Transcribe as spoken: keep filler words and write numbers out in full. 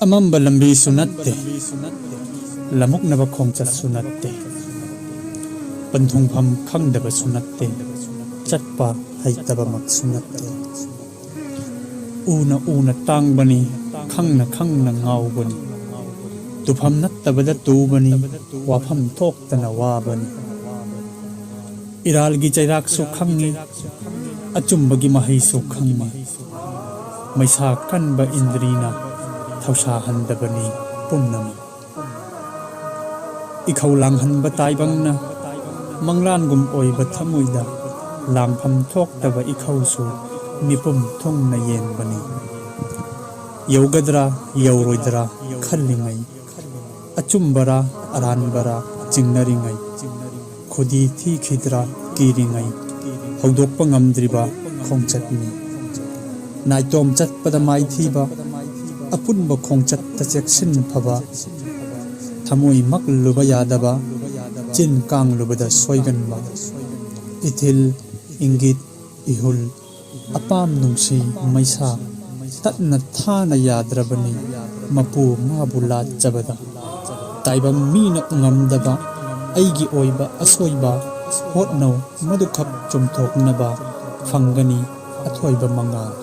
ꯑꯃꯝꯕ ꯂꯝꯕꯤꯁꯨ ꯅꯠꯇꯦ, ꯂꯃꯨꯛꯅꯕ ꯈꯣꯡꯆꯠꯁꯨ ꯅꯠꯇꯦ, ꯄꯟꯊꯨꯡꯐꯝ ꯈꯪꯗꯕꯁꯨ ꯅꯠꯇꯦ, ꯆꯠꯄ ꯍꯩꯇꯕꯃꯛꯁꯨ ꯅꯠꯇꯦ꯫ ꯎꯅ ꯎꯅ ꯇꯥꯡꯕꯅꯤ, ꯈꯪꯅ ꯈꯪꯅ ꯉꯥꯎꯕꯅꯤ, ꯇꯨꯐꯝ ꯅꯠꯇꯕꯗ ꯇꯨꯕꯅꯤ, ꯋꯥꯐꯝ ꯊꯣꯛꯇꯅ ꯋꯥꯕꯅꯤ꯫ ꯏꯔꯥꯜꯒꯤ ꯆꯩꯔꯥꯛꯁꯨ ꯈꯪꯉꯤ, ꯑꯆꯨꯝꯕꯒꯤ ꯃꯍꯩꯁꯨ ꯈꯪꯉꯤ꯫ ꯃꯩꯁꯥ ꯀꯟꯕ ꯏꯟꯗ꯭ꯔꯤꯅ ꯊꯧꯁꯥꯍꯟꯗꯕꯅꯤ ꯄꯨꯝꯅꯃꯛ꯫ ꯏꯈꯧ ꯂꯥꯡꯍꯟꯕ ꯇꯥꯏꯕꯪꯅ ꯃꯪꯂꯥꯟꯒꯨꯝ ꯑꯣꯏꯕ ꯊꯃꯣꯏꯗ ꯂꯥꯡꯐꯝ ꯊꯣꯛꯇꯕ ꯏꯈꯧꯁꯨ ꯃꯤꯄꯨꯝ ꯊꯨꯡꯅ ꯌꯦꯡꯕꯅꯤ꯫ ꯌꯧꯒꯗ꯭ꯔꯥ ꯌꯧꯔꯣꯏꯗ꯭ꯔꯥ ꯈꯜꯂꯤꯉꯩ, ꯑꯆꯨꯝꯕꯔꯥ ꯑꯔꯥꯟꯕꯔꯥ ꯆꯤꯡꯅꯔꯤꯉꯩ, ꯈꯨꯗꯤ ꯊꯤꯈꯤꯗ꯭ꯔꯥ ꯀꯤꯔꯤꯉꯩ, ꯍꯧꯗꯣꯛꯄ ꯉꯝꯗ꯭ꯔꯤꯕ ꯈꯣꯡꯆꯠꯅꯤ꯫ ꯅꯥꯏꯇꯣꯝ ꯆꯠꯄꯗ ꯃꯥꯏꯊꯤꯕ, ꯑꯄꯨꯟꯕ ꯈꯣꯡꯆꯠꯇ ꯆꯦꯛꯁꯤꯟ ꯐꯕ, ꯊꯃꯣꯏꯃꯛ ꯂꯨꯕ ꯌꯥꯗꯕ, ꯆꯤꯟ ꯀꯥꯡꯂꯨꯕꯗ ꯁꯣꯏꯒꯟꯕ, ꯏꯊꯤꯜ, ꯏꯪꯒꯤꯠ, ꯏꯍꯨꯜ, ꯑꯄꯥꯝ ꯅꯨꯡꯁꯤ ꯃꯩꯁꯥ ꯇꯠꯅ ꯊꯥꯅ ꯌꯥꯗ꯭ꯔꯕꯅꯤ ꯃꯄꯨ ꯃꯥꯕꯨ ꯂꯥꯠꯆꯕꯗ꯫ ꯇꯥꯏꯕꯪ ꯃꯤꯅ ꯉꯝꯗꯕ ꯑꯩꯒꯤ ꯑꯣꯏꯕ ꯑꯁꯣꯏꯕ ꯍꯣꯠꯅꯧ ꯃꯗꯨꯈꯛ ꯆꯨꯝꯊꯣꯛꯅꯕ ꯐꯪꯒꯅꯤ ꯑꯊꯣꯏꯕ ꯃꯉꯥꯜ꯫